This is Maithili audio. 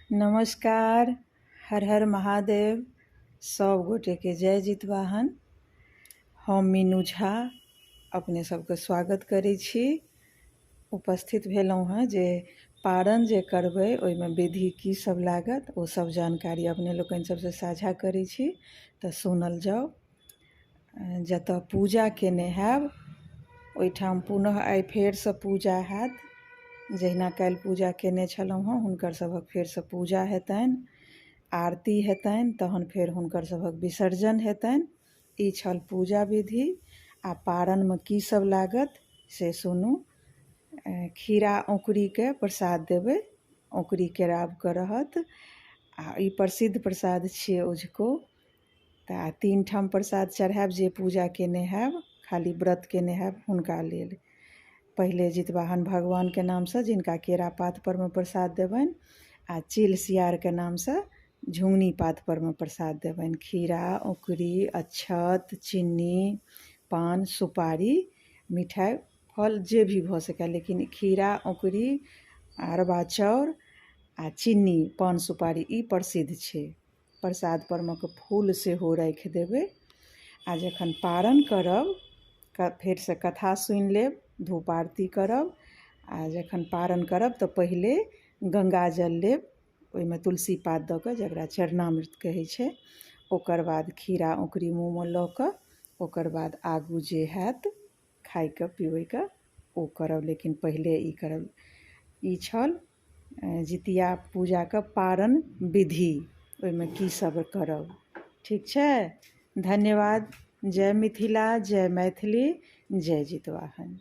नमस्कार, हर हर महादेव। सब गोटेके जय जितवाहन। हम मीनू झा अपने सबके स्वागत करै छी। उपस्थित भेलहुँ हँ जे पारन जे करबै ओहिमे विधि की सब लागत, ओ सब जानकारी अपने लोकनि सबसँ साझा करै छी, तऽ सुनल जाउ। जतऽ पूजा केने हैब ओहिठाम पुनः आइ फेरसँ पूजा हैत। जहिना काल्हि पूजा केने छलहुँ हँ, हुनकर सभक फेरसँ पूजा हेतनि, आरती हेतनि, तहन फेर हुनकर सभक विसर्जन हेतनि। ई छल पूजा विधि। आ पारनमे की सब लागत से सुनू। खीरा औंकुरीके प्रसाद देबै, औंकुरी केरावके रहत आ ई प्रसिद्ध प्रसाद छियै ओझुको। तऽ 3 ठाम प्रसाद चढ़ायब जे पूजा केने हैब, खाली व्रत केने हैब हुनका लेल। पहिले जितवाहन भगवानके नामसँ जिनका केरा पात परमे प्रसाद देबनि, आ चील सियारके नामसँ झुङ्गनी पात परमे प्रसाद देबनि। खीरा, औंकुरी, अक्षत, चीनी, पान, सुपारी, मिठाइ, फल जे भी भऽ सकए, लेकिन खीरा, औंकुरी, अरबा चाउर आ चीनी, पान, सुपारी ई प्रसिद्ध छै। प्रसाद परमे कऽ फूल सेहो राखि देबै। आ जखन पारन करब, फेरसँ कथा सुनि लेब, धूप आरती करब। आ जखन पारन करब तऽ पहिले गङ्गा जल लेब, ओहिमे तुलसी पात दऽ कऽ, जकरा चरणामृत कहै छै। ओकर बाद खीरा औंकुरी मुँहमे लऽ कऽ, ओकर बाद आगू जे हैत खाइके पिबैके ओ करब, लेकिन पहिले ई करब। ई छल जितिया पूजाके पारन विधि, ओहिमे की सब करब। ठीक छै, धन्यवाद। जय मिथिला, जय मैथिली, जय जितवाहन।